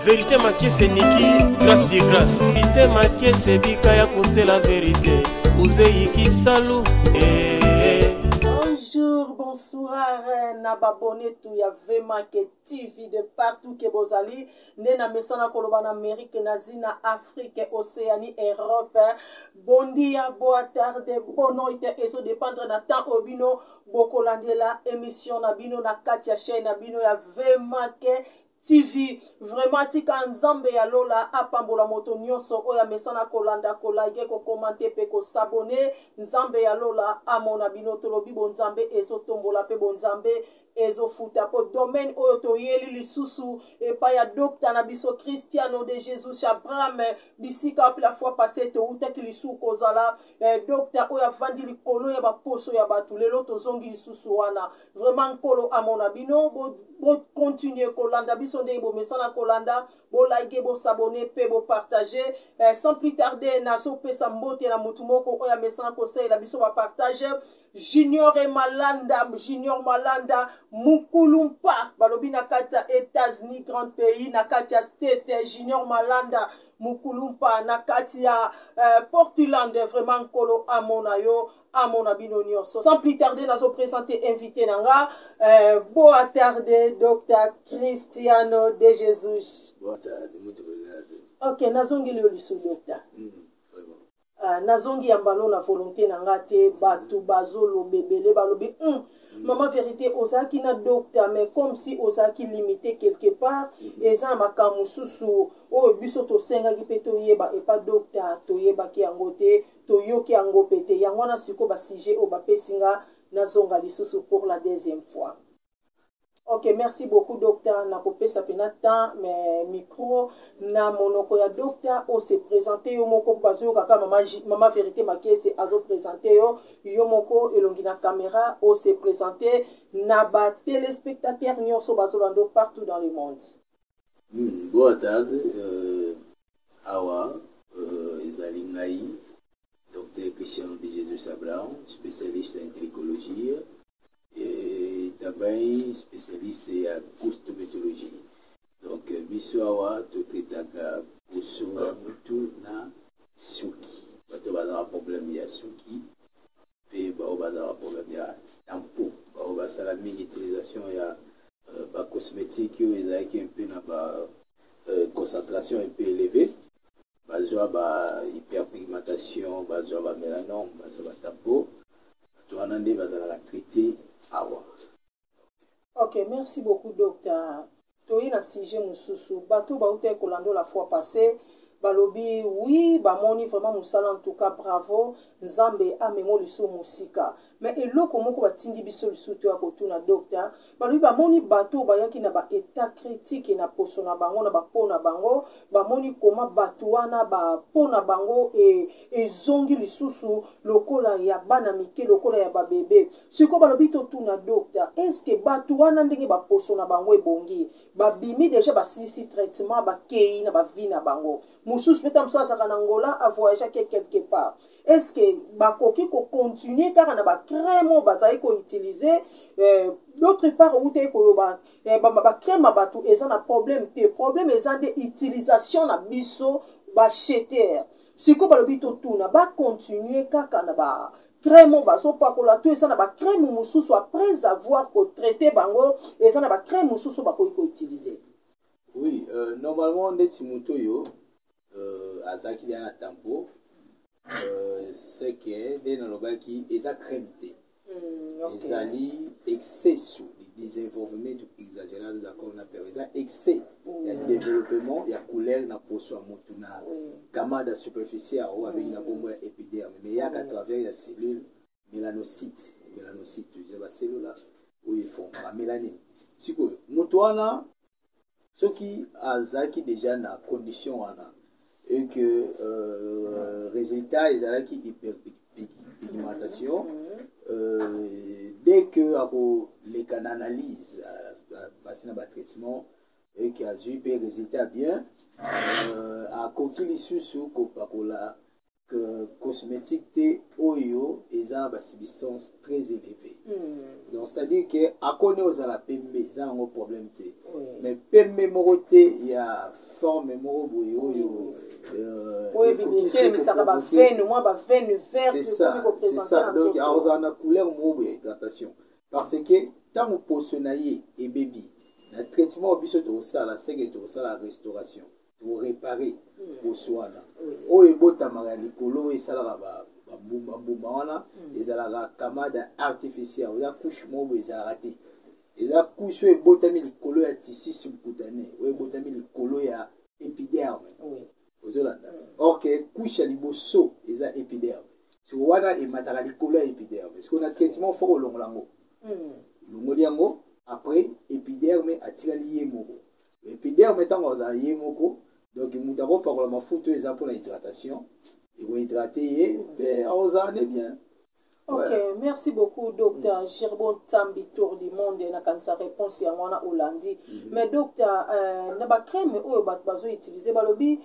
Verite Makiese Niki, grâce sur grâce. Verite Makiese bika ya kontela verite. Uzeyi kisalu. Eh, eh. Bonjour, bonsoir na babone tout ya Vemake TV de partout que bozali nde na mesana koloba na Amérique, na Asie, na Afrique, Océanie, Europe. Bon dia, boa tarde, bonne noite, ezo dépendre na temps oyo bino bokolandela émission na bino na kati ya chaîne na bino ya Vemake TV. Vraiment tika Nzambe ya lola apambola moto nyonso oyo amesana kolanda, kolike, kokomante pe kosabone. Nzambe ya lola amona bino. Tolobi bonzambe ezotombola pe bonzambe ezofuta po domaine oyo toyeli lisusu epai ya docteur na biso Cristiano de Jesus Abraham, bisika wapi la fois passée toutaki lisusu kozala docteur oyo avandi likolo ya baposo ya bato. Lelo tozongi lisusu wana. Vraiment nkolo amona bino, bo continuer kolanda biso ndenge bomesana kolanda, bo like, bo s'abonner pe bo partager. Sans plus tarder, nazopesa mbote na mutu moko oyo amesana kosalela biso ba partage, Junior et Malanda, Junior Malanda, Mukulumpa, balobi na kati ya États-Unis, grand pays, na kati ya State, Junior Malanda, Mukulumpa, na kati ya Portland, vraiment nkolo amona yo, amona bino nyonso. Sans plus tarder, nazo présenter invité na nga, boa tarde, Dr Cristiano de Jesus. Boa tarde, muito obrigado. Ok, nazongeli yo lisu, docteur. Nazongi ya mbalo na volonté na nga te, bato bazoloba ebele, balobi mama vérité ozalaki na docteur, mais comme si ozalaki limité quelque part, eza na makambo mosusu oyo biso tosengaki mpe toyeba epa docteur, toyebaki yango te, toyoki yango mpe te. Yango wana sikoyo basujet oyo bapesi nga nazonga lisusu pour la deuxième fois. Ok, merci beaucoup docteur. Nakopesa pena temps mais micro na monoko ya docteur o se présenter yo moko bazoyoka kaka mama, mama vérité Makiese azo présenter yo, yo moko elongi na caméra o se présenter na ba téléspectateurs nyonso bazolanda partout dans le monde. Boa tarde, awa ezali ngai Dr Cristiano de Jesus Abraham, spécialiste en trichologie et também spécialiste ya cosmétologie. Donc biso awa totraitaka poso ya mutu na suki. Bato baza na problème ya suki mpe bao baza na problème ya tampon, bao basala mingi utilisation ya bacosmétique oyo ezalaki mpe na ba concentration un peu élevée, bazwa ba hyperpigmentation, bazwa ba mélanome, bazwa ba tampon. Bato wana nde bazalaka traité awa. Ok, merci beaucoup docteur. Toye na sujet mosusu, bato bautaki kolanda la fois passée, balobi oui, bamoni vraiment mosala, en tout cas bravo, Nzambe amemo lisusu mosika. Mais eloko moko batindi biso lisusu to ya kotuna docteur, balobi bamoni bato bayaki na ba état critique na poso na bango, na bapo na bango, bamoni koma bato wana bapo na bango ezongi lisusu lokola ya bana mike, lokola ya babebe. Sikoyo balobi totuna docteur, est-ce que bato wana ndenge baposo na bango ebongi, babimi déjà, basilisi traitement, bakei na bavie na bango mosusu, mpe ta mosusu azalaka na Angola, avoyageaki quelque part, est-ce que bakoki kocontinue kaka na bacrème oyo bazali koutiliser? D'autre part, outaki koloba bacrème ya bato eza na problème te, problème eza nde utilisation na biso bacheter. Sikoyo balobi totuna, bacontinue kaka na ba crème oyo bazopakola to eza na bacrème mosusu, après avoir kotraite bango, eza na bacrème mosusu bakoki koutiliser? Oui, normalement ndeti moto oyo azalaki deya na tampon, c'est que nde nalobaki eza crème te, ezali excesso de desenvolvimento exagerado da cor na pele, eza excès ya développement ya couleur na poso ya motu na camada superficielle oyo abengi na nkombo ya épiderme, mais eyaka à travers ya cellule mélanocyte. Mélanocyte eza bacellule oyo eformaka mélanine. Sikoyo moto wana soki azalaki déjà na condition wana et que résultat ezalaki hyperpigmentation, dès que akoleka na analyse, basi na batraitement et que azwi mpe résultat bien, akoki lisusu kopakola. Cosmétique te oyo eza na basubstance très élevée. Donc c'est à dire que akoni ozala pembe, eza nango problème te, mais pembe moko te ya forme moko boye oyo Oyo ebimisemisaka baveine, mwa baveine verte. C'est ça, c'est ça. Donc akozala na couleur moko boye ya hydratation, parce que ntango poso na ye ebebi, na traitement oyo biso tokosala, seke tokosala restauration, toréparer poso wana oyo ebotamaka ya likolo, oyo esalaka bambuma wana, ezalaka camada artificielle. Eza couche moko boye ezalaka te, eza couche oyo ebotami likolo ya tissu subcutané, oyo ebotami likolo ya épiderme. Ozolanda? Or que couche ya liboso eza épiderme. Siko wana emataka likolo ya épiderme. Siko na traitement, faut kolongola yango. Olongoli yango, après épiderme atikali ye moko. Épiderme, ntango azala ye moko, donc moto akopakola mafuta oyo eza mpona hydratation, ekohydrate ye mpe akozala ne bien. Ok, ouais. Merci beaucoup, docteur Gerbo Ntambi, tour du monde. Nakanisa réponse yango wana olandi. Mais docteur, na bacrème oyo bato bazoutilize, balobi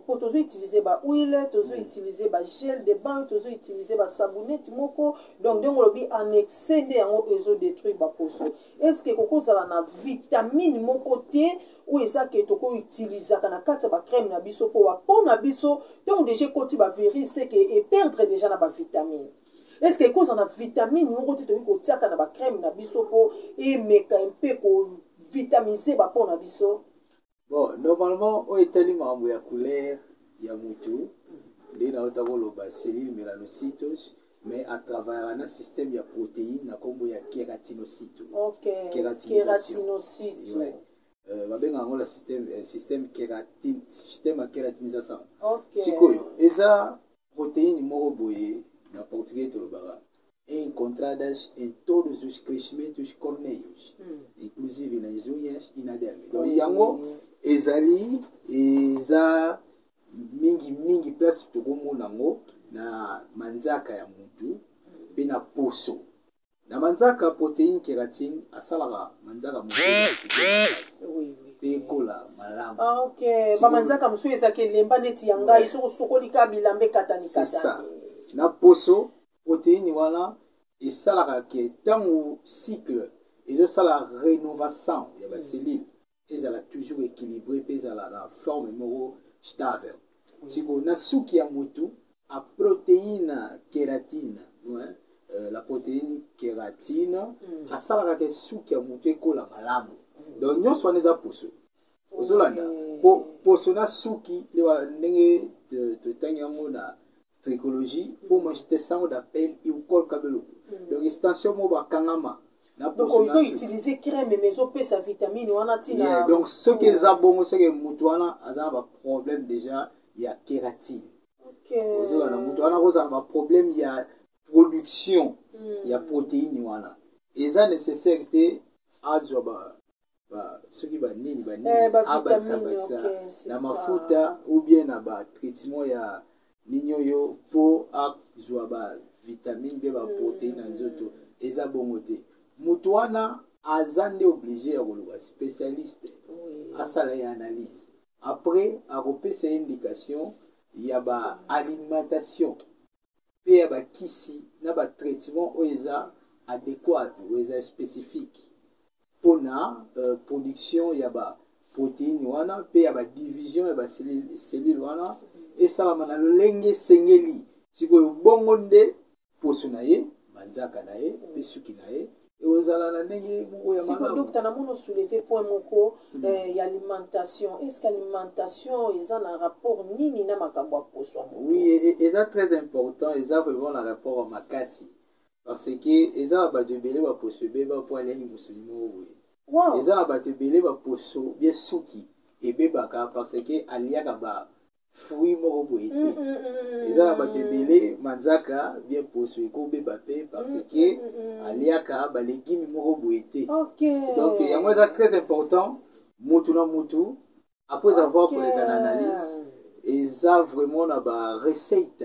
po tozoutilize bahuile, tozoutilize bagel de bain, tozoutilize basabonete moko, donc ndenge olobi, en excès nde yango ezodétruire baposo. Est ce que kokozala na vitamine moko te oyo eza ke tokoutilisaka na kati ya bacrème na biso, mpo bapo na biso ntango déjà ekoti bavirus, eke eperdre déjà na bavitamine? Est ce que ekozala na vitamine moko te tokoki kotiaka na bacrème na biso mpo emeka mpe kovitaminiser bapo na biso? Bon, normalement, oyo etali makambo ya couleur ya motu, nde nauta koloba, cellule mélanocytes, mais atravaillera na système ya protéine na nkombo ya kératinocyte. Kératinisation. Kératinocyte. Ouais. Babengaka yango la système kératine, système ya kératinisation. Sikoyo eza protéine moko boye, na portugais tolobaka encontradas em todos os crescimentos córneos, inclusive nas unhas e na derme. Donc yango ezali, eza mingi mingi place tokomona yango na manzaka ya mutu mpe na poso. Na manzaka, protéine kératine asalaka manzaka motu mpe ekola malamu. Ah, ok, bamanzaka mosusu ezalaka elemba neti ya ngai, soki osokoli kaka bilamba ekatani. C'est ça. Na poso, protéine wana esalaka ke ntango cycle ezosala rénovation ya bacellule, ezala toujours équilibré mpe ezala na forme moko stable. Sikoyo na suki ya motu, a protéine kératine, ouais, la protéine kératine asalaka ke suki ya motu ekola malamu. Donc nyonso wana eza poso. Ozolanda? Po poso na suki ndenge totangi yango na trichologie, uma extensão da pele e o couro cabeludo, donc extension moko bakangama. Na donc ozoutilize crème, mais ezopesa vitamine wana ntina. Yeah, donc soki eza bongo, soki motu wana aza na baproblème déjà ya kératine, ozolanda? Motu wana kozala na baproblème ya production ya protéine wana, eza nécessaire te azwa ba soki banini banini abakisa bakisa na mafuta ou bien na batraitement ya nini oyo mpo azwa bavitamine mpe baprotéine na nzoto. Eza bongo te. Motu wana aza nde obligé ya koluka spécialiste, asala ye analyse, après akopesa ye indication ya baalimentation mpe ya bakisi na batraitement oyo eza adéquate, oyo eza spécifique mpona production ya baprotéine wana mpe ya badivision ya bacellule wana esalama na lolenge esengeli. Sikoyo bongo nde poso na ye, manzaka na ye mpe suki na ye ekozala na ndenge moko ya malamu. Docteur, namoni osoulever point moko ya alimentation. Est ce que alimentation eza na rapport nini na makambo ya poso ya moto? Oui, eza très important, eza vraiment na rapport ya makasi, parce que eza na bato ebele baposo ebeba mpo aliaki mosuni moko boye. Eza na bato ebele baposo bien suki ebebaka parce que aliaka ba fruit moko boye te. Eza na bato ebele manzaka bien poso ekobeba mpe parce que aliaka balégume moko boye te. Donc yango eza très important, mutu na mutu, après avoir koleka na analyse, eza vraiment na barecette,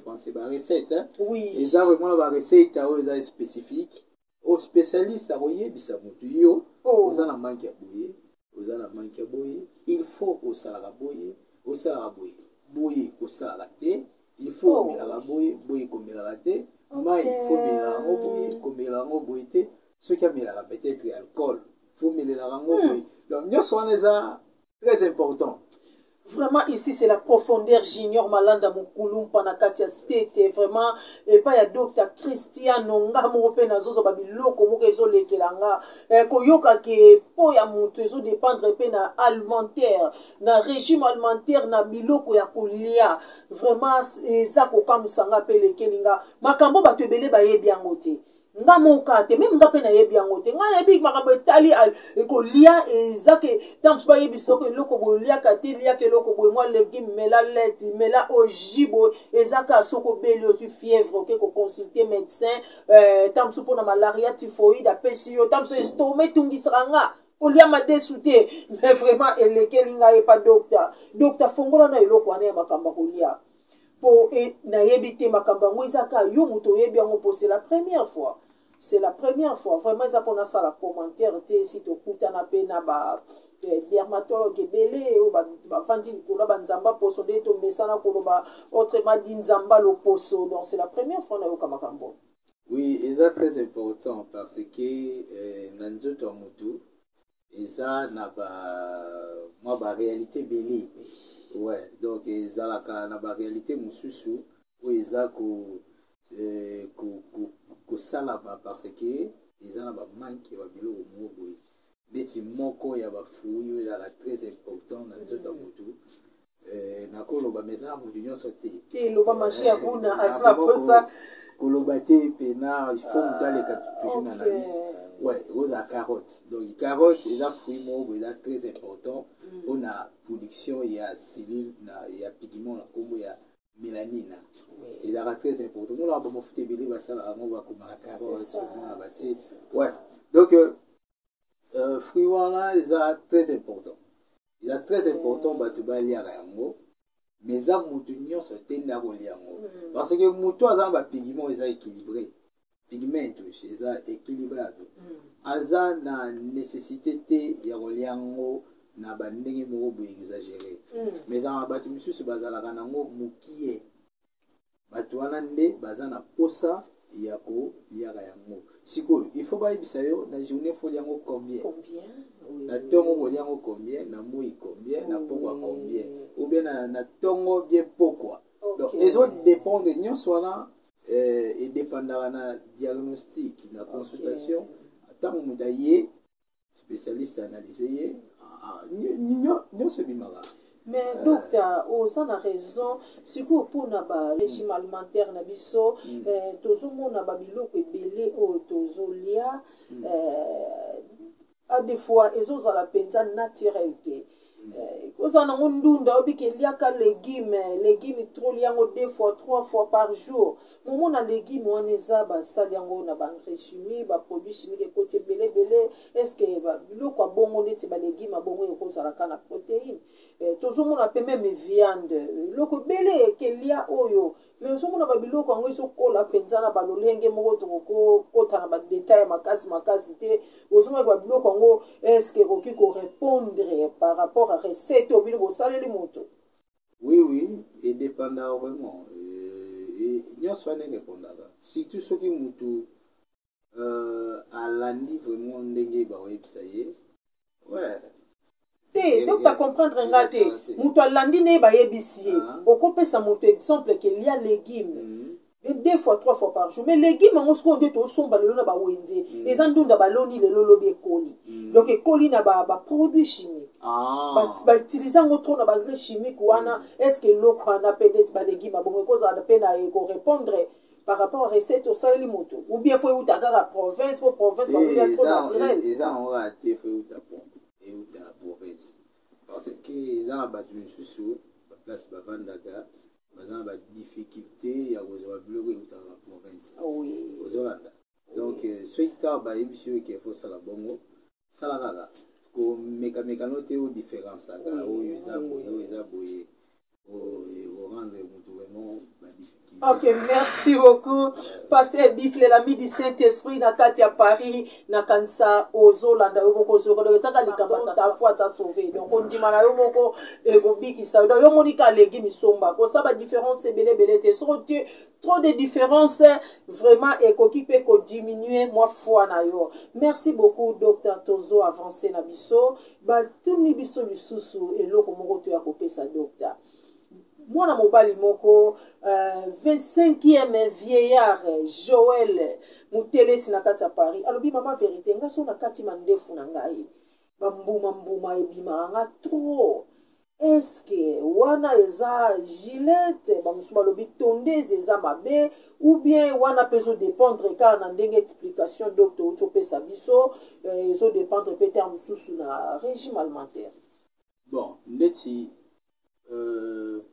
français barecette, eza vraiment na barecette oyo eza spécifique, oyo spécialiste akoyebisa motu: yo oza na manque ya boye, oza na manque ya boye, il faut osalaka boye, osalaka boye. Boye kosalaka te, il faut omelaka boye, boye komelaka te mai, il faut omelaka yango boye, komelaka yango boye te. Soki amelaka peut-être alcool, faut omelelaka yango boye. Donc nyonso wana eza très important. Vraiment, ici c'est la profondeur. Junior Malanda Mokulumpa na kati ya State, vraiment epai ya Dr Cristiano. Nga moko mpe nazozwa babiloko moko ezolekela nga. Koyoka ke po ya moto ezodépendre mpe na alimentaire, na régime alimentaire, na biloko ya kolia, vraiment eza kokamwisa nga mpe elekeli nga. Makambo bato ebele bayebi yango te, nga moka te, même nga mpe nayebi yango te. Nga nayebi makambo etali kolia, eza ke ntango mosusu bayebi soko eloko boye oliaka te, liaka eloko boye, mwa légume, mela lait, mela oji boye. Eza kaka soki obeli, ozwi fièvre, oke koconsulte médecin, ntango mosusu mpona malaria, typhoïde, apesi yo. Ntango mosusu estomac etungisaka nga, kolia madesu te. Mais vraiment elekeli ngai epa docteur. Docteur, fongola na eloko wana ya makambo ya kolia, mpo nayebi te makambo yango. Eza kaka yo moto oyebi yango, mpo c'est la première fois, c'est la première fois vraiment. Eza mpona asala commentaire te. Si tokutana mpe na ba dermatologue ebele oyo bavandi likolo ya banzamba poso, nde tomesana koloba, autrement dit nzamba loposo. Donc c'est la première fois nayoka makambo. Oui, eza très important parce que na nzoto ya motu eza na ba mwa baréalité ebele. Ouais, donc ezalaka na baréalité mosusu oyo eza kosalama parce que eza na bamanque ya babiloko moko boye, neti moko ya bafruit oyo ezalaka très important na nzoto ya motu. Nakoloba, mais eza na motu nyonso te. Te, loba magie ya kuna asala posa. Koloba te mpena, il faut moto aleka toujours na analyse. Ouais, ekozala carotte. Donc carotte eza fruit moko boye eza très important mpona production ya cellule na ya pigment na nkombo ya mélanine. Ezalaka très important. Monaka bamafuta ebele basalaka yango, bakomaka carotte, mona batie. Ouais, donc fruit wana eza très important, eza très important. Bato baliaka yango, mais eza motu nyonso te nde akolia yango, parce que motu aza na bapigment eza équilibré, pigment eza équilibrado, aza na nécessité te ya kolia yango na bandenge moko boye exagéré. Mais ezalaka na bato misusu bazalaka nango mokie. Bato wana nde baza na posa ya koliaka yango. Sikoyo il faut bayebisa yo na journée faut yango combien. Combien? Na ntongo kolia yango combien, na moi combien, na pokwa combien, ou bien na ntongo bien pokwa. Donc ezodépendre nyonso wana, edépendaka na diagnostic, na consultation. Ntango moto aye, spécialiste analyse ye, nyonso ebimaka. Mais docteur, oza na raison. Sikoyo mpona barégime alimentaire na biso, tozomona babiloko ebele oyo tozolia, a des fois ezozala mpenza naturel te. Kozala nango ndunda, oyebiki eliaka légume, légume trop, liango deux fois, trois fois par jour. Momona légume wana eza basali yango na baengrais chimique, baproduit chimique ekoti ebele ebele. Est ce que biloko ya bongo neti balégume ya bongo ekozalaka na protéine? Tozomona mpe même viande, biloko ebele ekelia oyo, mais ozomona babiloko yango ezokola mpenza na balolenge moko, tokokota na badétail ya makasi makasi te. Ozomona babiloko yango, est-ce ekoki korépondre par rapport à recette oyo bino bosaleli moto? Oui, edépendaka vraiment. Nyonso wana erépondaka, surtout soki motu alandi vraiment ndenge bakoyebisa ye. Ouais. Te, donc ta comprendre nga te. Moto alandi nde bayebisi ye. Okopesa moto exemple ke lia légume deux fois, trois fois par jour, mais légume yango sikoyo nde tosomba lelo na bawenze, eza ndunda baloni lelo, lobi ekoli. Donc ekoli na baproduit chimique. Bautilize yango trop na baengrais chimique wana. Est ce que eloko wana mpe neti balégume abongo ekozala mpe na ekorépondre par rapport à recette osaleli moto, ou bien faut euta kaka province, po province bakolia trop naturel? Eza yango kaka te, faut euta na province, parce que eza na bato misusu, baplace bavandaka, baza na badifficulté ya kozwa biloko eutaka na province. Ozolanda? Donc soki kaka bayebisi yo ke fosala bongo, sala kaka. Komekameka no te, odifférenciaka oyo eza boye, oyo eza boye. Rendre moto vraiment badifficulté. Ok, merci beaucoup pasteur Bifle, l'ami du Saint-Esprit na kati ya Paris. Nakanisa ozolanda yo moko, ozoyoka. Donc ezaka likambo ta foi t'a sauvé. Donc ondima na yo moko ekobikisa yo. Donc yo moni ka légume somba kosala badifférence ebele ebele te. Soko te trop de différence, vraiment ekoki mpe kodiminue mwa foi na yo. Merci beaucoup, docteur. Tozo avance na biso. Batuni biso lisusu eloko moko toya kopesa docteur. Mwana mobali moko, 25e vieillard, Joel Motelesi na kati ya Paris, alobi: "Mama vérité, nga so na kati mandefu na ngai, bambuma mbuma ebimaka nga trop. Eske wana eza Gillette? Bamosusu balobi tondeuse eza mabe, ou bien wana mpe ezodépendre kaka na ndenge explication docteur outi opesa biso, ezodépendre mpe terme mosusu na régime alimentaire?" Bon, ndeti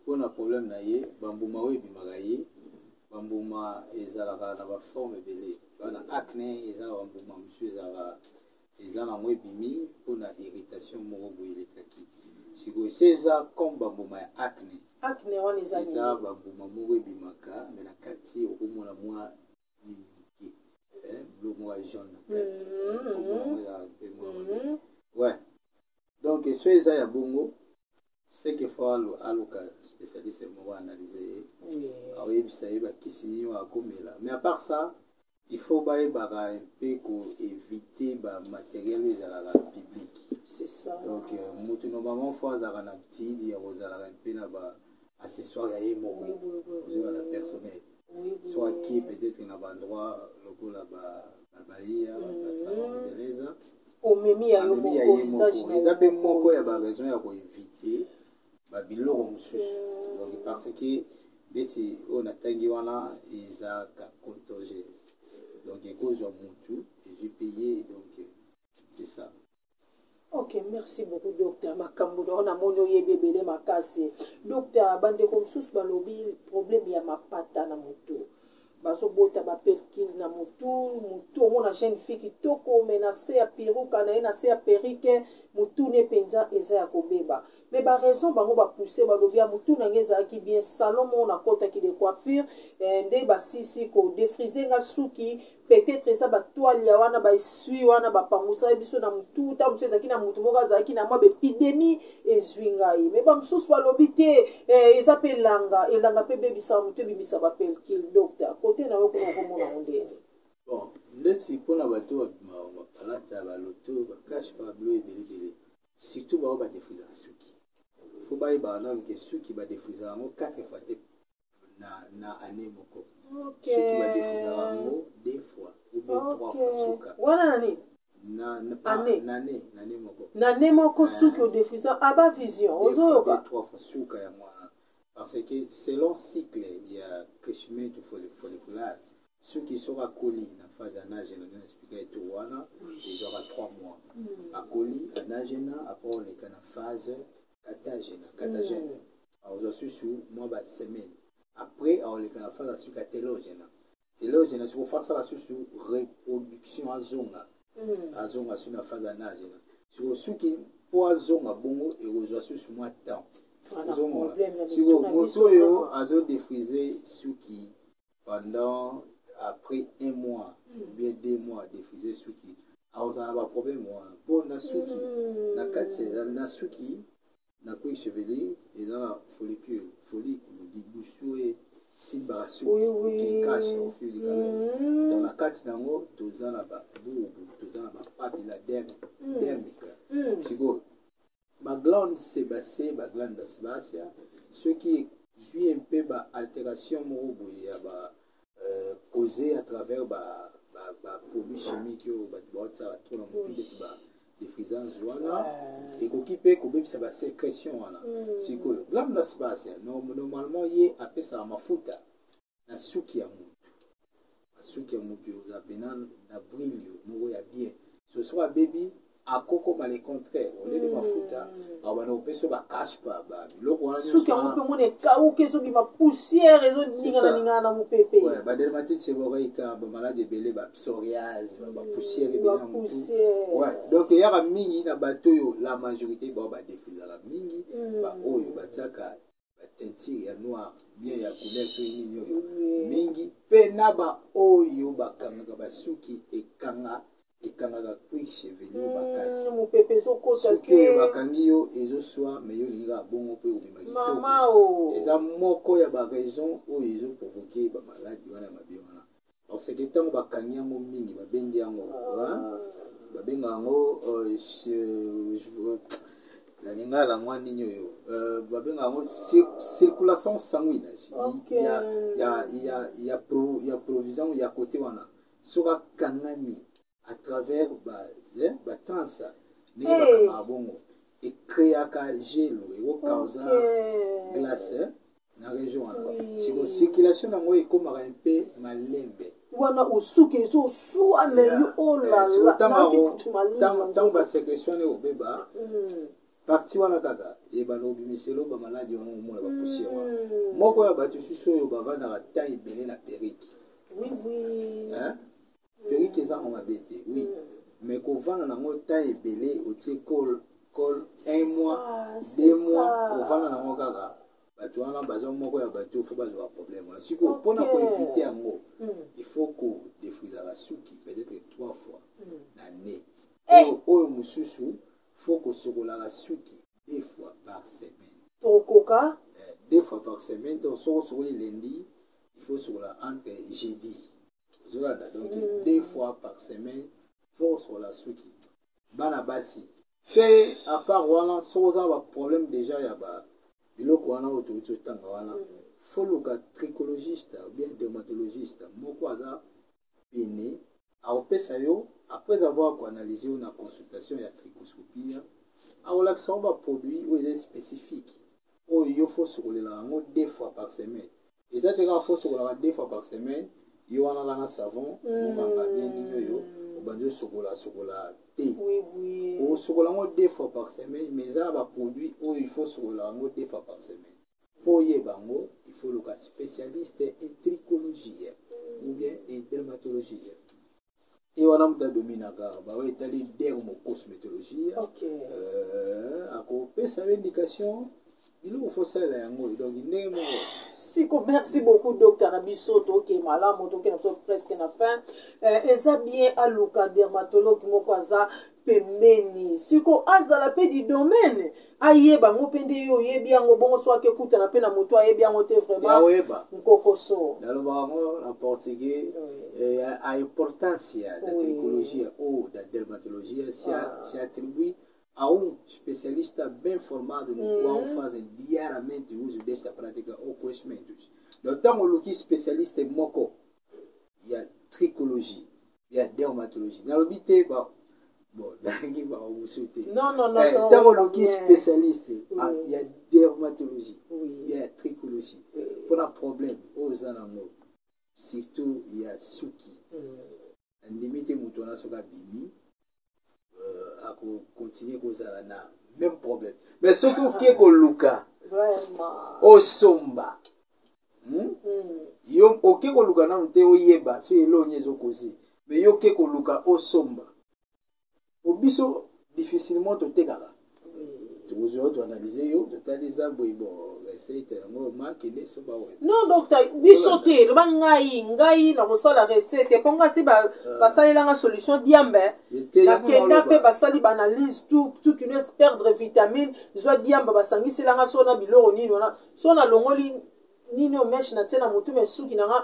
mpona problème na ye, bambuma oyo ebimaka ye, bambuma ezalaka na baforme ebele. Na acné eza na bambuma mosusu ezalaka, eza nango ebimi mpona irritation moko boye elekaki. Sikoyo se eza comme bambuma ya acné. Acné wana eza? Eza bambuma moko ebimaka, me na kati okomona mwa nini moke, biloko moko ya jaune na kati. Komona yango ezalaka mpe mwa, ouais. Donc so eza ya bongo, ce que faut aluka spécialiste moko analyse ye, aoyebisa ye bakisi nini oyo akomela. Mais à part ça, il faut bayebaka mpe koéviter bamatériel oyo ezalaka public. C'est ça. Donc motu normalement faut azalaka na habitude ya kozalaka mpe na ba accessoire ya ye moko, ozolanda, personnel. So aki peut-être na baendroit lokola babalia, basalon de beleza, omemi ya yo moko, visage na. Eza mpe moko ya baraison ya koéviter babiloko mosusu. Donc parce que neti oyo natangi wana ezalaka contagieuse, donc ekozwa motu, ezwi mpe ye. Donc c'est ça. Ok, merci beaucoup, docteur. Makambo na namoni oyebi ebele makasi, docteur. Bandeko mosusu balobi problème ya mapata na motu, bazobota bapelkile na motu. Motu omona jeune fille kitoko, me na se ya piruka na ye, na se ya perruque, motu ne mpenza eza ya kobeba. Me baraison bango bapousse, balobi ya motu na ngai ezalaki bien, salon moko nakɔtaki de coiffure, nde basisi kodéfriser nga suki. Peut-être eza batoile ya wana, baesui wana bapangusaki biso na motu. Ta mosusu ezalaki na motu moko azalaki na mwa baépidémie, ezwi ngai. Me bamosusu balobi te, eza mpe elanga, elanga mpe ebebisaka motu, ebimisa bapelkile. Docteur, kote na yo kuna okomona ngo ndeni? Bon, ndeti mpona bato babimaka bapalata, baloto, bakashe, babilo ebelebele, surtout bao badéfrisaka suki, faut bayebaka nanu ke suki badéfrisaka yango 4 fois te na année moko. Suki badéfrisaka yango deux fois ou bien trois fois suka. Wana na nini? Na Année. Na année, na année moko. Na année moko suki odéfrisa, aba vision. Deux fois, ozoyoka. Deux, trois fois suka ya mwana, parce que selon cycle ya crescimento folliculaire, soki soki akoli na phase ya anagène, na expliqué eto wana, ezwaka 3 mois. Akoli anagène, après oleka na phase catagène. Catagène akozwa susu mwa basemaine, après aoleka na phase ya suka télogène. Télogène siko fasala susu reproduction, azonga, azonga su na phase anagène. Siko suki mpo azonga bongo ekozwa susu mwa temps. Wana ozomona problème na siko mitu na moto biso, oyo vraiment. Azodéfriser suki pendant après un mois ou bien 2 mois, défriser suki, akozala na baproblème wana mpo na suki na kati na suki na cuir chevelu eza na follicule. Follicule libusu esimbaka suki, okenkashe ofili quand même. Donc na kati nango toza na babubu, toza na bapapilla dermique. Sikoyo baglande sébacée, baglande sebacea, soki ezwi mpe baaltération moko boye ya ba causé à travers baproduit chimique oyo bato baotisaka trop na motu, ndeti ba défrisage wana, ekoki mpe kobebisa basécrétion wana. Sikoyo glande sebacea, normalement ye apesaka mafuta na suki ya motu. Basuki ya motu oza pena na brillo moko ya bien. So soki abebi, akokoma le contraire, oleli mafuta, akobanda kopesa bakashe pa biloko wana. Suki yango mpe omona ekauki, ezobima poussière, ezoningana na mopepe. Badermatite seborrhéique, bamaladi ebele, bapsoriase, bapoussière ebele na motu. Donc eyaka mingi na bato oyo, la majorité bao badéfrisaka mingi, baoyo batiaka. teinture ya noir bien ya couleur soki nini oyo mingi mpe na baoyo bakangaka basuki ekanga ekangaka cuir chevelu makasi. Mopepe ezokota. Soki oyo bakangi yo ezoswa, mais yo olingi kaka bongo mpe obima kitoko. Mama o. Eza moko ya baraison oyo ezoprovoke bamaladi wana ya mabe wana, parce que ntango bakangi yango mingi, babendi yango, hein? Babenga yango na lingala mwa nini oyo, babenga yango circulation sanguine ya provision ya côté wana. Soki akangami à travers batranse ndenge bakangaka bongo, ecréaka gelo, ekocausa glace na région wana. Siko circulation yango ekomaka mpe malembe. Wana osuki ezoswa, me yo olala. Ntango basécrétion wana ekobeba, partie wana kaka ebanda kobimiselo bamaladi wana, omona bapoussière wana. Moko ya bato susu oyo bavandaka temps ebele na perruque. Perruque ezanga mabe te, oui, mais kovanda nango temps ebele, otie colle colle un mois, 2 mois, kovanda nango kaka, bato wana baza moko ya bato faut bazwa problème wana. Sikoyo, mpona koéviter yango, il faut kodéfrisaka suki peut-être trois fois na année. Oyo mosusu, faut kosokolaka suki deux fois par semaine. Tokoka. Deux fois par semaine. Donc soki osokoli lundi, il faut sokola entre jeudi, ozolanda. Donc deux fois par semaine faut kosokola suki. Bana basi mpe, à part wana, soki oza na baproblème déjà ya ba biloko wana oyo touti otanga wana, faut luka trichologiste ou bien dermatologiste moko aza pene, akopesa yo, après avoir koanalyse yo na consultation ya trichoscopie, akolakisa yo baproduit oyo eza spécifique, oyo yo faut sokolela yango deux fois par semaine. Eza te kaka faut sokolaka deux fois par semaine, yo wana kaka na savon monganga bien nini oyo obandi osokola sokola te. Osokola yango deux fois par semaine, mais eza na baproduit oyo il faut sokola yango deux fois par semaine. Mpo oyeba yango, il faut luka spécialiste en trichologie ou bien en dermatologie. E wana moto adominaka baoyo etali dermocosmétologie, akopesa yo indication biloko faut salela yango. Donc ndenge moko. Siko, merci beaucoup, docteur na biso. Toke malamu, toke na biso presque na fin. Eza bien aluka dermatologue moko aza pembeni. Siko azala mpe du domaine, ayeba yango mpe nde ye oyebi yango bongo. So akekutana mpe na moto ayebi yango te, vraiment. Oyeba. Nkokoso. Nalobaka yango na portugais: a importância da tricologia ou da dermatologia se atribui a um especialista bem formado no qual fazem diariamente uso desta prática ou conhecimentos. Donc, ntango oluki spécialiste moko ya trichologie, ya dermatologie, nalobi te ba, bon, nalingi bamosusu te. Non, non, non. Ntango oluki spécialiste ya dermatologie, ya trichologie, mpona problème oyo oza nango, surtout ya suki, nandimi te moto wana soki abimi akocontinue kozala na même problème. Mais soki oke koluka osomba, Yo oke koluka nanu te oyeba soki elongi ezokosi, mais yo oke koluka osomba, po biso difficilement totekaka. Tokozwa yo, toanalyse yo, totali eza boye, bon, recette yango makende soba oyo. Non, docteur, biso te. Loba ngai nakosala recette mpo ngai si basalelanga solution diambe. Nakenda mpe basali baanalyse tout kino perdre vitamine, zwa diamba, basangiselanga so na biloko nini wana, so nalongoli nini oyo mèche na tie na motu, mais suki nanga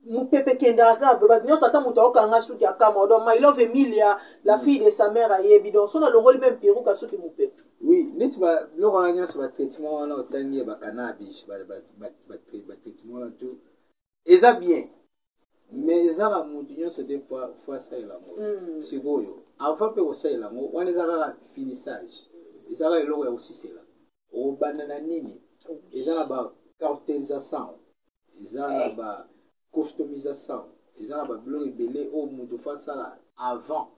mopepe ekendaka kaka. Bato nyonso, ata moto aokanga suki akama. Donc My Love Emilia, la fille de sa mère, ayebi. Donc so nalongoli même perruque, suki mopepe. Oui, neti biloko wana nyonso, batraitement wana otangi ya bacannabis, batraitement wana tout eza bien, mais eza na motu nyonso te faut asalela yango. Sikoyo, avant mpe kosalela yango wana, eza kaka finissage, eza kaka eloko ya kosisela. Okobanda na nini? Eza na bacautérisation, eza na bacustomisation, eza na babiloko ebele oyo motu faut asala avant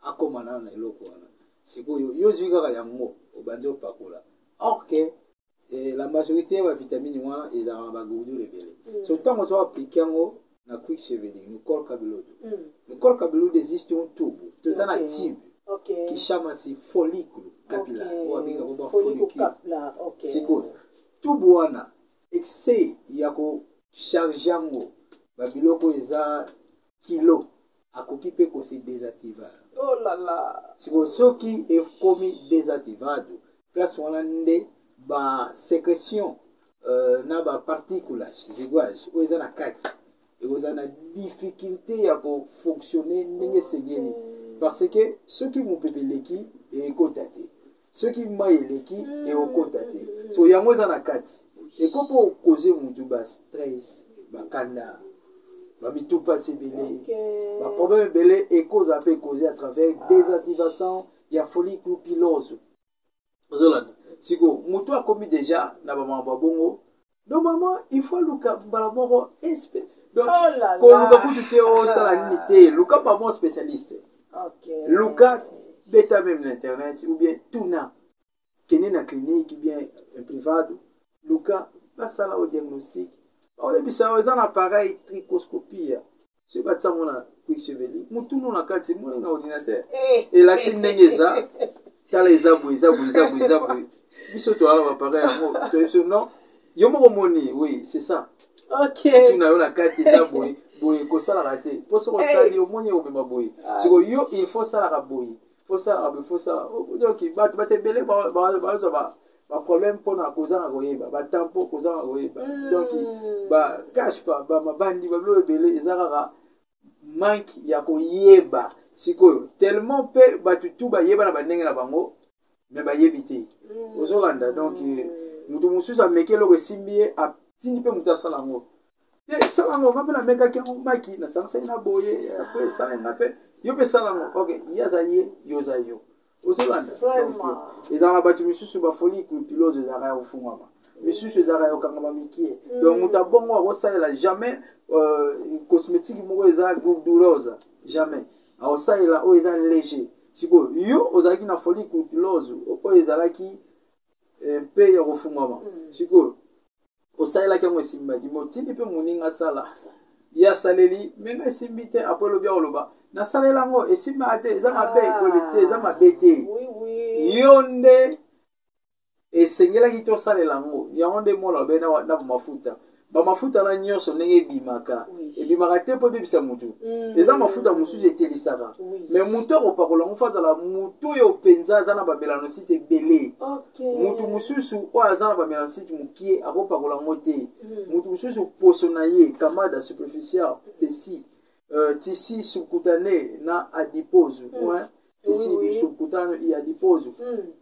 akóma nano na eloko wana. Sikoyo yo ozwi kaka yango, obandi opakola, or que la majorité ya bavitamine wana ezalaka na bagordure ebele. So ntango ozo appliquer yango na cuir chevelu, no couro cabeludo, no couro cabeludo existe um tubo, toza na tube que chama-se folículo capilar, oyo abengaka ba follicule. Sikoyo tube wana Excès ya kocharge yango babiloko eza kilo, akoki mpe kose désactiver. Oh là là. Sikoyo soki ekomi désactivado, place wana nde basécrétion na baparticulage ziguage oyo eza na kati ekozala na difficulté ya kofonctionne ndenge esengeli, parce que soki mopepe eleki, ekota te, soki mai eleki, ekokota te. So yango eza na kati, ekoki mpo koze mutu bastress, bakanda, bamitupasi ebele, baproblème ebele ekozala mpe cause à travers désactivation ya follicule piloso. Ozolanda? Sikoyo motu akomi déjà na bamakambo ya bongo, normalement il faut aluka mbala moko donc Oh là là. Koluka kutu te, osala nini te, luka bamo spécialiste. Luka, beta même na internet ou bien tuna, kende na clinique ou bien privado, luka basala o diagnostic, oyebisa oyo eza na appareil trichoscopie, soki batiango na cuir chevelu, mutunu na kati, moni na ordinateur elakisi ndenge eza. Tala, eza boye, eza boye, eza boye, eza boye. Biso toala baappareil yango, toyebi non, yo moko moni, oui, c'est ça. Mutu na yo na kati eza boye boye, kosalaka te, mpo soki osali, omoni ekobima boye. Sikoyo yo, il faut osalaka boye, faut osalaka boye, faut osala. Donc bato ebele bazwa baproblème mpona kozanga koyeba, batampo, kozanga koyeba. Donc bacache pa bamabandi, babilo ebele eza kaka manque ya koyeba. Sikoyo tellement mpe bato tu bayeba na bandenge na bango, me bayebi te. Ozolanda? Donc moto mosusu ameki eloko, esimbi ye, atindi mpe moto asala yango te. Sala yango, nga mpe namekaki yango, maki nasangisaki na boye, po esala nga mpe, yo mpe sala yango. Ok, ye aza ye, yo oza yo. Ozolanda? Ezalaka na bato misusu bafollicule piloso ezalaka ya kofungwama, misusu ezalaka ya kokangama mikie. Donc moto abongo akosalela jamais cosmétique moko eza gordurosa, jamais. Akosalela oyo eza léger. Sikoyo yo ozalaki na follicule piloso oyo ezalaki mpe ya kofungwama, sikoyo osalelaki yango, esimbaki, me otindi mpe moninga asala, ye asaleli, menga esimbi te. Apo elobi, akoloba nasalela yango, esimbaka te, eza mabe. Boye te, eza mabe te. Yo nde esengelaki tosalela yango. Yango nde mwana obe na bamafuta, bamafuta na nyonso ndenge ebimaka, ebimaka te mpo ebebisa motu. Eza mafuta mosusu etelisaka, mais motu akopakola yango, faut azala motu oyo mpenza aza na bamélanocyte ebele. Motu mosusu oyo aza na bamélanocyte mokie akopakola yango te. Motu mosusu poso na ye, camada superficial, tissu subcutané na adipose, ouais, tissu subcutané et adipose,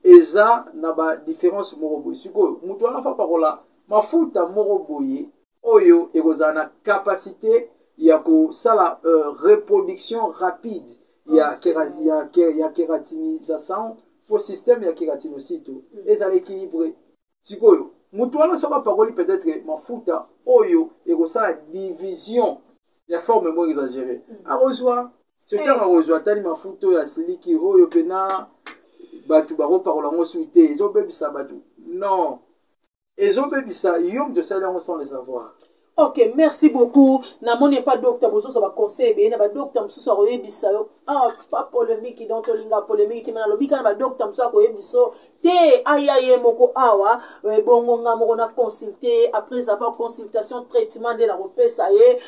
eza na badifférence moko boye. Sikoyo motu wana faut apakola mafuta moko boye oyo ekozala na capacité ya kosala reproduction rapide ya kératinisation, po système ya kératinocyte ezala équilibré. Sikoyo motu wana soki apakoli peut-être mafuta oyo ekosala division ya forme moko exagéré, akozwa surtout, akozwa atali mafuta oyo asiliki, oyo mpena bato bakopakola yango su te, ezobebisa bato. Non, ezobebisa yo moto osali yango sans le savoir. Ok, merci beaucoup. Namoni epa docteur bozozwa baconseil ebele na badocteur mosusu akoyebisa yo, ah, pas polémique, donc tolinga polémique te, me nalobi kaka na badocteur mosusu akoyebisa yo te, aya ye moko awa, ebongo nga moko na consulte. Après avoir consultation, traitement nde nakopesa ye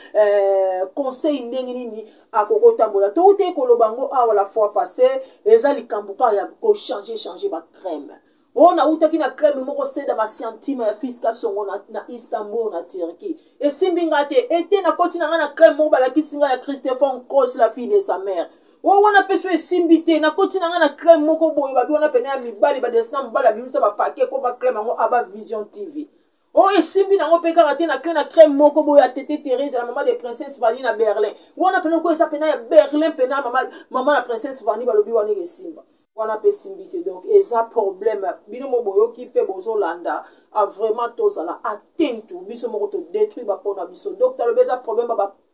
conseil ndenge nini akokotambola. Touti koloba yango awa la fois passée, eza likambo kaka ya kochange change bacrème oyo. Nautaki na crème moko seda basiantime ya Fiska Songo na Istanbul, na Turquie, esimbi nga te. Ete nakoti na nga na crème moko balakisi nga ya Christopher Nkos, la fille de sa mère, oyo wana mpe so esimbi te. Nakoti na nga na crème moko boye, babi wana pene ya mibali badesina, mobali abimisa bapake ko bacrème yango aba Vision TV, oyo esimbi nango mpe kaka te. Na crème moko boye ya Tete Therese na mama de Princesse Vani na Berlin, wana pene okoyo eza pena ya Berlin, pena mama na Princesse Vani, balobi wana esimba, wana mpe esimbi te. Donc eza problème, bino mo boyoki mpe bozolanda. A vraiment tozala attentu, biso moko todétruire bapo na biso. Docteur alobi eza problème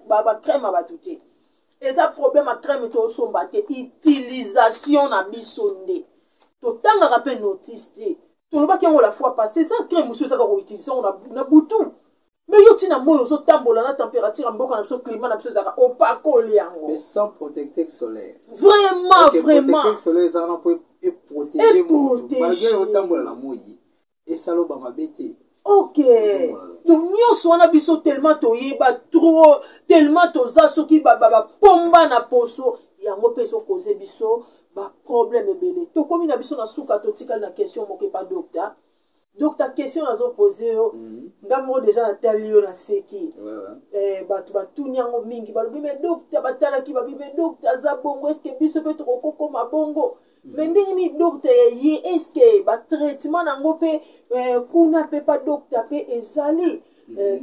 bacrème ya bato te, eza problème ya crème tosomba te, utilisation na biso nde totangaka mpe notice te. Tolobaki yango la fois passée, eza crème mosusu ezaka koutiliser yango na butu, mais yo ntina moi ozotambola na température ya mboka na biso, climat na biso ezalaka, opakoli yango. Mais sans protecteur solaire. Vraiment. Okay, vraiment. Protecteur solaire eza wana mpo eprotege motu. Eprotege. Malgré otambola na moi, esala oba mabe te. Ok, donc nyonso wana biso tellement toyeba trop, tellement toza soki bapomba na poso yango mpe ezokoze biso baproblème ebele. Tokomi na biso na suka, totikali na question moko epa docteur. Docteur, question nazopose yo, nga moko deja natali yo, naseki. Bato batuni yango mingi, balobi: "Mais docteur, batalaki babi, mais docteur aza bongo, est-ce biso mpe tokokokoma bongo?" Mais ndenge nini docteur ya ye, est-ce batraitement nango mpe kuna mpe pa docteur mpe ezali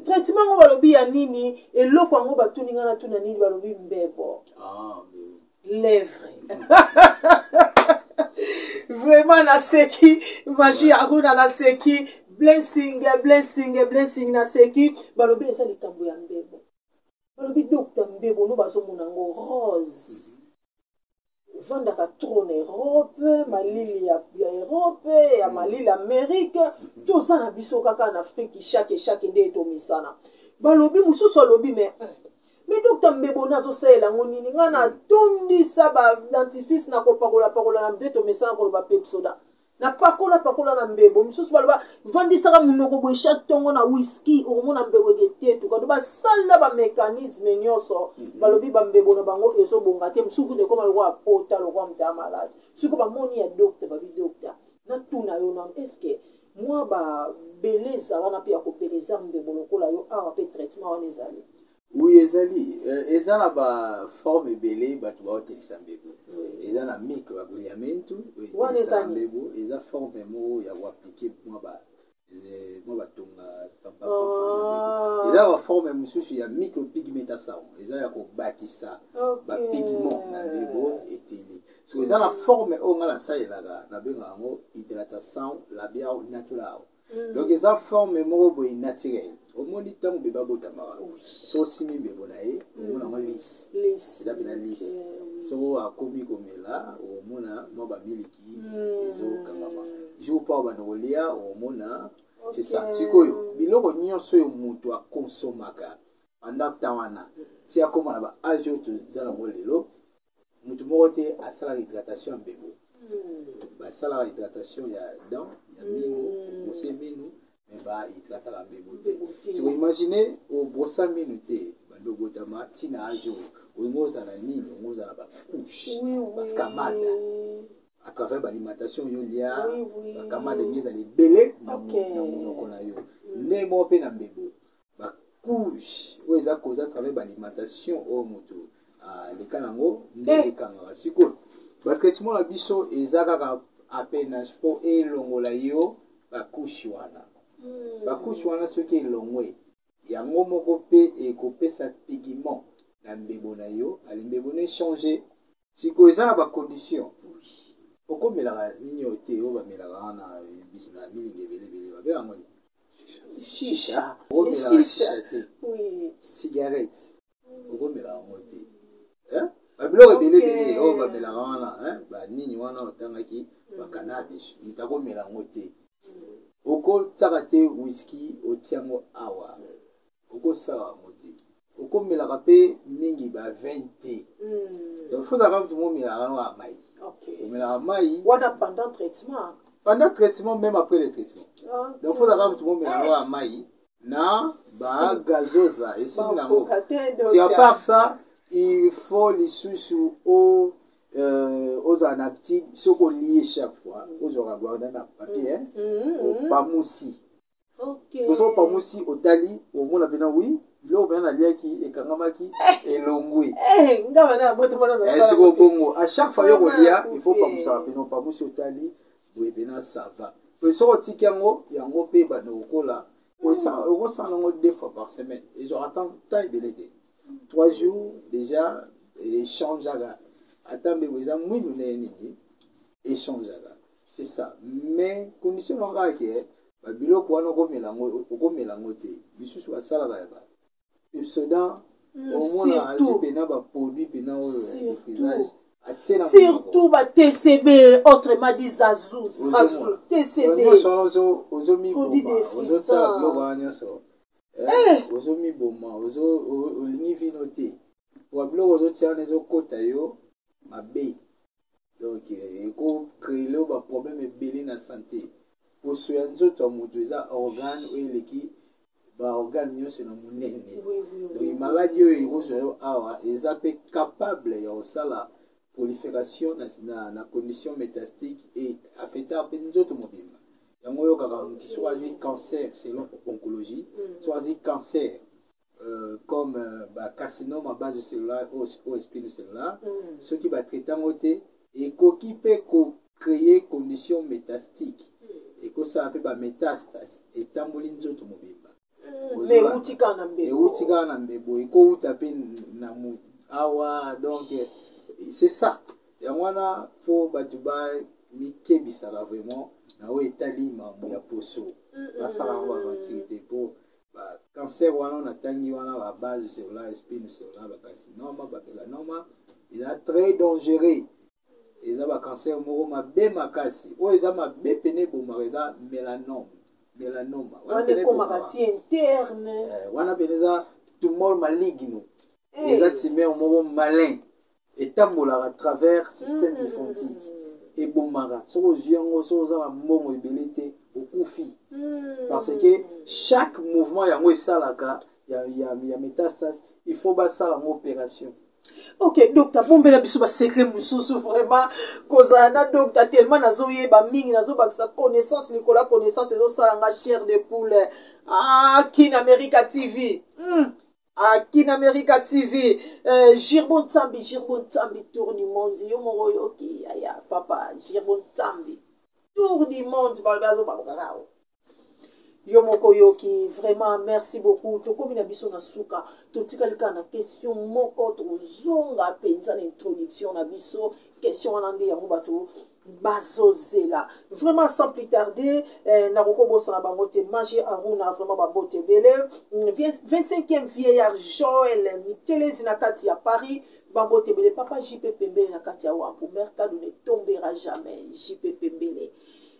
traitement yango? Balobi ya nini eloko yango? Batuni nga natuna nini, balobi mbebo. Ah, lèvre. Vraiment naseki, magie Aruna, naseki. Blessing, blessing, blessing, naseki. Balobi eza likambo ya mbebo. Balobi docteur, mbebo no bazomona yango rose, ovandaka trop na Europe, malili ya Europe, ya malili Amérique, toza na biso kaka na Afrique, chaque chaque nde etomisana. Balobi mosusu alobi: Mais docteur, mbebo no azosalela yango nini? Ngai natondisa badentifrice na kopakola-pakola na nde tomesana koloba Pepsoda, napakola pakola na mbebo. Mosusu baloba vandisaka monoko boye chaque ntongo na whisky, okomona mbebo eketetuka. Do basala bamécanisme nyonso, balobi bambebo na bango ezobonga te. Mosusu kuta ekoma lokola pota, lokola moto ya malade. Sikoyo bamoni ya docteur, babi: "Docteur, natuna yo nano, est-ce mwa babeleza wana mpe ya kobeleza mbebo lokola yo awa mpe traitement wana ezali?" Oui, ezali. Eza na baforme ebele. Bato baotelisa mbebo, eza na micro agulhamento. Wana eza nini? Mbebo eza forme moko ya koappliquer mwa batonga. Eza baforme mosusu ya micropigmentation, eza ya kobakisa bapigment na mbebo eteli. Soki eza na forme oyo nga nasalelaka, nabengaka yango hydratation labial natural. Donc eza forme moko boye naturel. Omoni, ntango bebe abotamaka, so osimbi mbebo na ye, omona yango lisse. Lisse. Eza mpena lisse. Soko akomi komela, omona mwa bamiliki ezokangama. Jour mpo abanda kolia, omona, c'est ça. Sikoyo biloko nyonso oyo moto akonsomaka pendant temps wana ti akóma na baage oyo toza nango lelo, moto moko te asalaka hydratation ya mbebo. Basalaka hydratation ya dent, ya minu, kobrosse minu, mais bahydrataka mbebo te. Mbebo te. Siko imagine, obrosa minu te bando obotama ntina age oyo, olingi ozala nini? Olingi ozala bacouche, bakamada à travers baalimentation oyo olia. Bakamada ndenge ezala ebele na monoko na yo, nde moko mpe na mbebo, bacouche oyo eza koza à travers baalimentation oyo moto aleka nango nde ekangaka. Sikoyo batraitement na biso eza kaka apena mpo elongola yo bacouche wana. Bacouche wana soki elongwe, yango moko mpe ekopesa pigment na mbebo na yo. Ale, mbebo na echange. Sikoyo eza na bacondition. Okomelaka nini oyo te, oyo bamelaka wana na milingi ebele ebele, babenga yango nini? Shisha. Okomelaka shisha te. Cigarette okomelaka yango te. Eh? Babiloko ebele ebele oyo bamelaka wana, eh? Banini wana otangaki, bacannabis, moto akomela yango te. Okotiaka te whisky, otia yango awa, okosala yango te. Okomelaka mpe mingi bavin te. Donc faut ozalaka moto momelaka yango mai. Omelaka mai. Wana pendant traitement? Pendant traitement, même après le traitement. Donc faut ozalaka moto momelaka yango mai na bagazoza, esili nango. Bakoka te. Si à docteur. Part ça, il faut lisusu o ozala na petit, soki olie chaque fois, ozwaka guarda na papier, opamusi. Soki opamusi, otali, omona mpena wi biloko mpena naliaki ekangamaki, elongwi. Eh, nga bana ya boto wana nasala Sikoyo te. bongo à chaque fois yo kolia, il faut Akufi. opamusaka mpena, opamusi, otali boye mpena, ça va. Po soki otiki yango, yango mpe banda kokola. Okosala yango deux fois par semaine, ezwaka temps ebele te, 3 jours déjà échangeaka. Ata mbebo eza mwindu ndenge nini, échangeaka, c'est ça. Mais condition nango kaka ke babiloko wana okomela yango, okomela yango te. Misusu basalaka ya ba Pepsodent, omona azwi Surtout. mpena baproduit mpena oyo ya Surtout. défrisage, atie na monoko. Surtout ba TCB, autrement dit zazu zazu. Ozomona. TCB. Nyonso wana Produit ozomiboma, défrisant. ozosala biloko wana nyonso, ozomiboma, olingi vino te. Po biloko ozotia wana ezokota yo mabe, donc ekocréer yo baproblème ebele na santé. Poso ya nzoto ya moto eza organe oyo eleki baorgane nyonso na monene. Donc maladi oyo ekozwa yo awa eza mpe capable ya kosala prolifération na condition métastique e affecter mpe nzoto mobimba. Yango oyokaka motu soki azwi cancer, selon oncologie, soki azwi cancer comme bacarcinome à base cellulaire ou spinocellulaire, soki batraite yango te, ekoki mpe kocréer condition métastique, ekosala mpe bamétastase, etamboli nzoto mobimba. Euti kaka na mbebo. Euti kaka na mbebo, ekouta mpe na awa. Donc c'est ça, yango wana fo bato bamikebisaka vraiment na oyo etali mambo ya poso. Basala yango aventure te, mpo bacancer wana natangi wana, babase cellulaire, spinocellulaire, bacarcinome, bamélanome, eza très dangereux. Eza bacancer moko mabe makasi. Oyo eza mabe pene ebomaka eza mélanome, mélanoma. Wana ekomaka ti interne. Wana pene eza tumeur maligno, eza tumeur moko malin, etambolaka à travers système lymphatique, ebomaka. Soki ozwi yango, soki oza na mbongo ebele te, okufi, parce que chaque mouvement yango esalaka ya métastase, il faut basala yango opération. Ok, docteur, bombela biso basecret mosusu. Vraiment, kozala na docteur, tellement nazoyeba mingi, nazobakisa connaissance likolo ya connaissance, ezosala nga chair de poule. Ah, Kin America TV, Ah, Kin America TV, Girbo Nzambi, Girbo Nzambi, tour du monde. Yo moko oyoki, aya papa Girbo Nzambi, tour du monde, balobi azobalukaka yo moko oyoki. Vraiment, merci beaucoup. Tokomi na biso na suka, totikali kaka na question moko. Tozonga mpenza na introduction na biso. Question wana nde yango bato bazozela. Vraiment, sans plus tarder, nakokobosana bango te. Magi Aruna, vraiment babote ebele. 25e vieillard Joel Mitelezi na kati ya Paris, babote ebele. Papa JP Pembele na kati ya Wampu, Mercado ne tombera jamais. JP Pembele,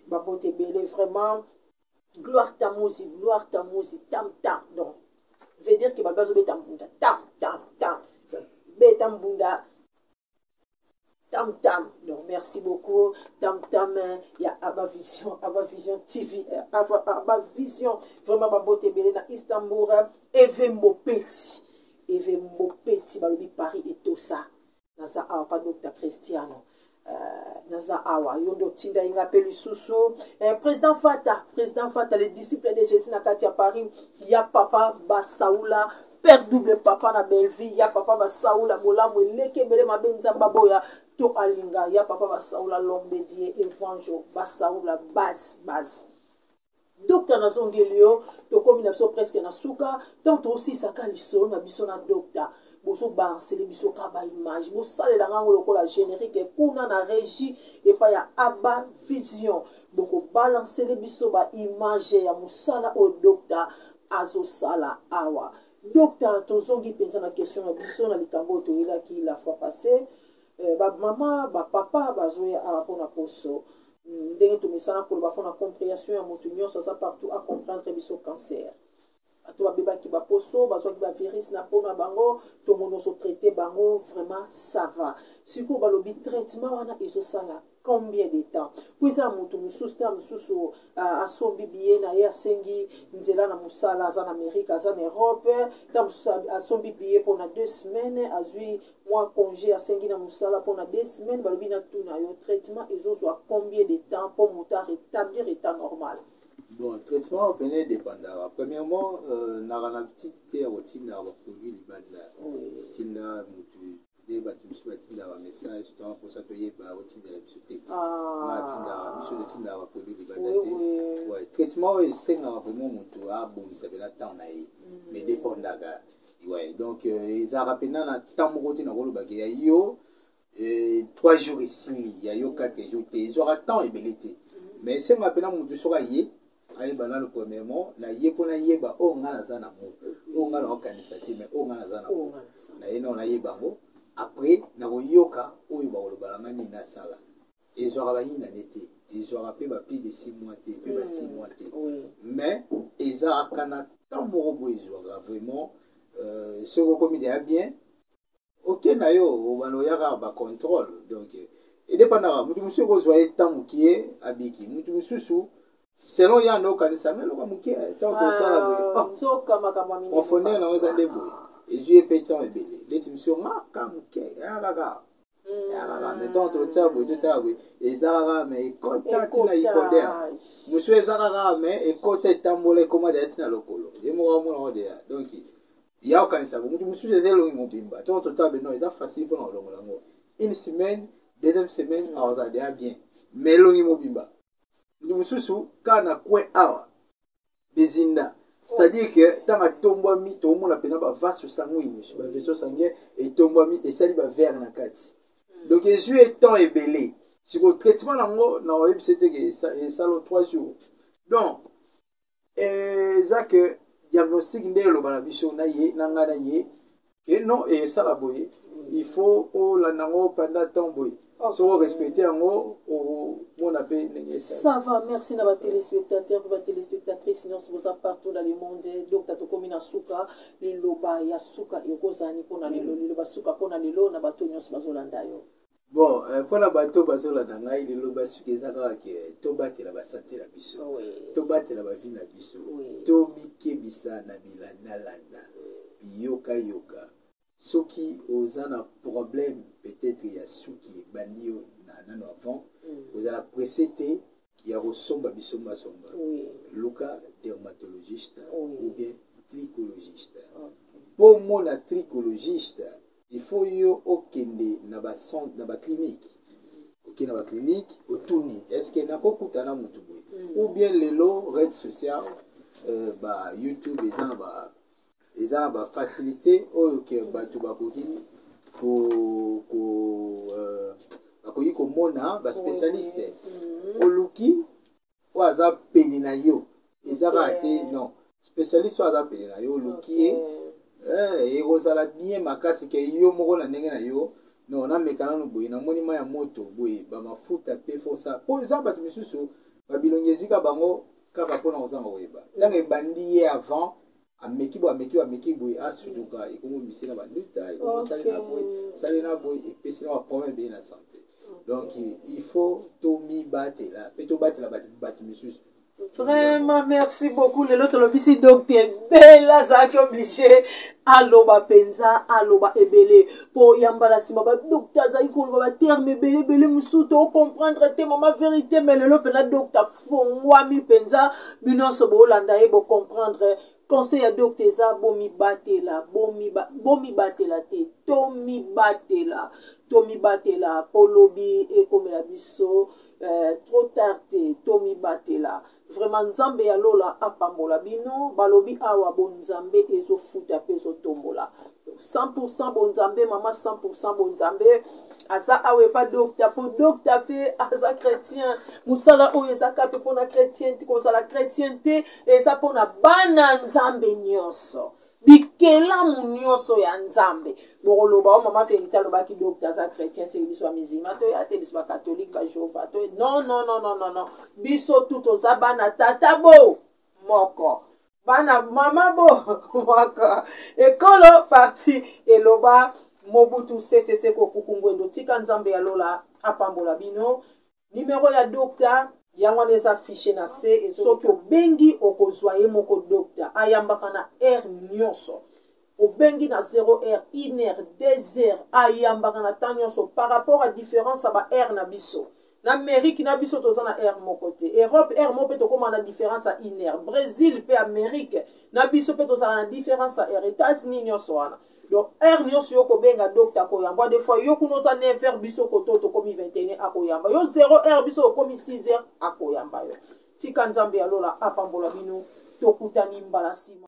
babote ebele vraiment. Gloire Tamuzi, Gloire Tamuzi, tam tam. Donc veut dire que bato bazobeta mbunda tam tam tam, beta mbunda tam tam. Donc merci beaucoup, tam tam ya Aba Vision, Aba Vision TV, Aba Vision. Vraiment, bambote ebele na Istanbul. Eve Mbopeti, Eve Mbopeti, balobi Paris etosa. Naza awa pa Dr Cristiano. Naza awa, yo nde otindai nga mpe lisusu. Président Fata, président Fata, le disciple de Jésus na kati ya Paris, ya papa Basaula, père double, papa na Belleville, ya papa Basaula, bolamu eleki ebele, mabe Nzambe aboya to alinga. Ya papa Basaula, l'homme de Dieu, évangile Basaula, base base. Docteur, nazongeli yo. Tokomi na biso presque na suka. Ntango tosisaka lisolo na biso na docteur, bozobalancele biso ka baimage, bosalelanga yango lokola générique kuna na régie epai ya Aba Vision. Bokobalancele biso baimage ya mosala oyo docteur azosala awa. Docteur, tozongi mpenza na question na biso, na likambo oyo toyelaki la fois passée. Bamama, bapapa bazoya awa mpona poso. Ndenge tomesana koloba, mpona compréhension ya motu nyonso aza partout acomprendre biso, cancer, bato babebaki baposo, bazwaki bavirus na mpo na bango, tomoni ozotraite bango, vraiment ça va. Sikoyo balobi traitement wana ezosala combien de temps? Po eza na motu mosusu te, mosusu asombi billet na ye, asengi nzela na mosala, aza na Amérique, aza na Europe. Ta mosusu asombi billet mpona 2 semaines, azwi mwa congé, asengi na mosala mpona 2 semaines. Balobi na tuna yo, traitement ezozwa combien de temps mpo moto arétablir état normal? Bon, traitement pene dépendaka. Premièrement, naka na petite te ya kotindaka baproduit libanda. Tinda motu nde bato mosusu batindaka bamessage to mposa toyeba otindela biso te. Nga atindaka biso, totindaka baproduit libanda te. Ouais, traitement oyo esengaka vraiment motu abongisa mpena temps na ye, mais dépendaka. Ouais, donc ezalaka mpena na temps moko te nakolobaka ya yo 3 jours esili, ya yo 4 jours te. Ezwaka temps ebele te, mais esengaka mpena motu soki aye, ayeba nano premièrement na ye, mpo nayeba oyo nga naza nango, oyo nga naokanisa te, mais oyo nga naza nango na ye nao nayeba yango. Après nakoyoka oyo bakoloba na nga nini nasala. Ezwaka bayinane te, ezwaka mpe ba plus de 6 mois te, mpe ba 6 mois te, mais ezalaka na temps moko boye ezwaka vraiment. Soki okomi deya bien, oke na yo, obanda oyaka bacontrôle. Donc edépendaka, motu mosusu ekozwa ye temps mokie, abiki, motu mosusu. Selon ya ndo okanisa me eloko moke ntango totala boye, ah, nzoka makambo ya minene. Profondeur nango eza nde boye, ezwi ye mpe temps ebele. Neti biso nga ka moke ya kaka ya kaka, mais ntango totia boye, totala boye, eza kaka, mais ekota ntina hypoderme. Mosusu eza kaka, mais ekota, etambola, ekoma deya ntina lokolo, ye moko amona ngo deya. Donc ya okanisa bo motu mosusu eza elongi mobimba. Ntango totala beno, eza facile mpona kolongola yango une semaine, deuxième semaine azala deya bien, mais elongi mobimba, moto mosusu kaka na coin awa ezinda, c'est-à-dire que ntango atombwami, tokomona mpena bavaso sanguine, bavaisseau sanguin etombwami, esali bavers na kati. Donc ezwi ye temps ebele. Sikoyo traitement nango na oyebisa ete ke esala 3 jours. Donc eza ke diagnostic nde eloba na biso na ye na ngai na ye ke non, esala boye, il faut olanda yango pendant temps boye. Soki orespecte yango, omona mpe ndenge. Ça va, merci na batéléspectateur mpe batéléspectatrice nyonso boza partout dans le monde. Donc tokomi na suka. Liloba ya suka ekozala mpona lelo, liloba suka mpona lelo na bato nyonso bazolanda yo. Bon, mpona bato bazolanda ngai, liloba suki eza kaka ke tobatela basanté na biso, tobatela bavie na biso, tomikebisa na bilandalanda, biyokayoka. Soki oza na problème peut-être ya suki ebandi yo na nano avant, ozala pressé te ya kosomba bisombasomba. Luka dermatologiste ou bien trichologiste. Mpo mona trichologiste, il faut yo okende na bacentre, na baclinique. Okende na baclinique, otuni: est ce que nakokuta na motu boye? Ou bien lelo rede social, ba YouTube eza na bafacilité oyo ke bato bakoki komona baspécialiste. Oluki oyo aza pene na yo, eza kaka te non, spécialiste oyo aza pene na yo, oluki ye, ekozala bien makasi ke yo moko na ndenge na yo. Non, nameka nano boye, namoni mai ya moto boye, bamafuta mpe fosa, mpo eza bato misusu babilongi ezika bango kaka mpona kozanga koyeba. Ntango ebandi ye avant, ameki boye, ameki boye, ameki boye, asutuka, ekomi na banduta, ekomi sali na boye, sali na boye, epesi na baproblème ebele na santé. Donc il faut tomibatela mpe tobatela bato misusu. Vraiment, merci beaucoup. Lelo tolobisi docteur ebele, azalaki obligé aloba mpenza, aloba ebele mpo ya mbala nsima. Badocteur azalaki koloba baterme ebele ebele mosusu tocomprendre te, mama vérité. Mais lelo mpenza docteur afongwami mpenza, bino nyonso boolanda ye, bocomprendre. Conseil ya docteur eza: bomibatela, bomibatela te, tomibatela, tomibatela mpo lobi ekomela biso trop tard te. Tomibatela vraiment. Nzambe ya lola apambola bino. Balobi awa bonzambe ezofuta mpe ezotombola 100. Bonzambe mama 100. Bonzambe aza awa epa docteur, mpo docteur mpe aza chrétien. Mosala oyo eza kaka mpe mpona chrétien te, kozala chrétien te, eza mpona bana Nzambe nyonso, bikelamu nyonso ya Nzambe. Bokoloba o mama vérité alobaki docteur aza chrétien, seki biso bamizima toya te, biso bacatholique, bajehova to. Non, non, non, non, non, non, biso tu toza bana tata bo moko, bana mama bo moko. Ekolo parti eloba Mobutu Sese Seko Kuku Ngwendo. Tika Nzambe ya lola apambola bino. Numero ya docteur yango wana eza affiché na se. Soki obengi, okozwa ye moko. Docteur ayambaka na heure nyonso. Obengi na 0 heure, 1 heure, 2 heures, ayambaka na temps nyonso par rapport à différence ya baheure na biso na Amérique. Na biso toza na heure moko te. Europe, heure moko mpe tokóma na différence ya 1 heure. Brésil mpe, Amérique na biso mpe tozala na différence ya heure. États-Unis nyonso wana. Donc heure nyonso yo kobenga, docteur akoyamba. Des fois yo kuna oza 9 heure, biso koto tokomi 21, akoyamba yo. 0 heure, biso okomi 6 heure, akoyamba yo. Tika Nzambe ya lola apambola bino. Tokutani mbala nsima.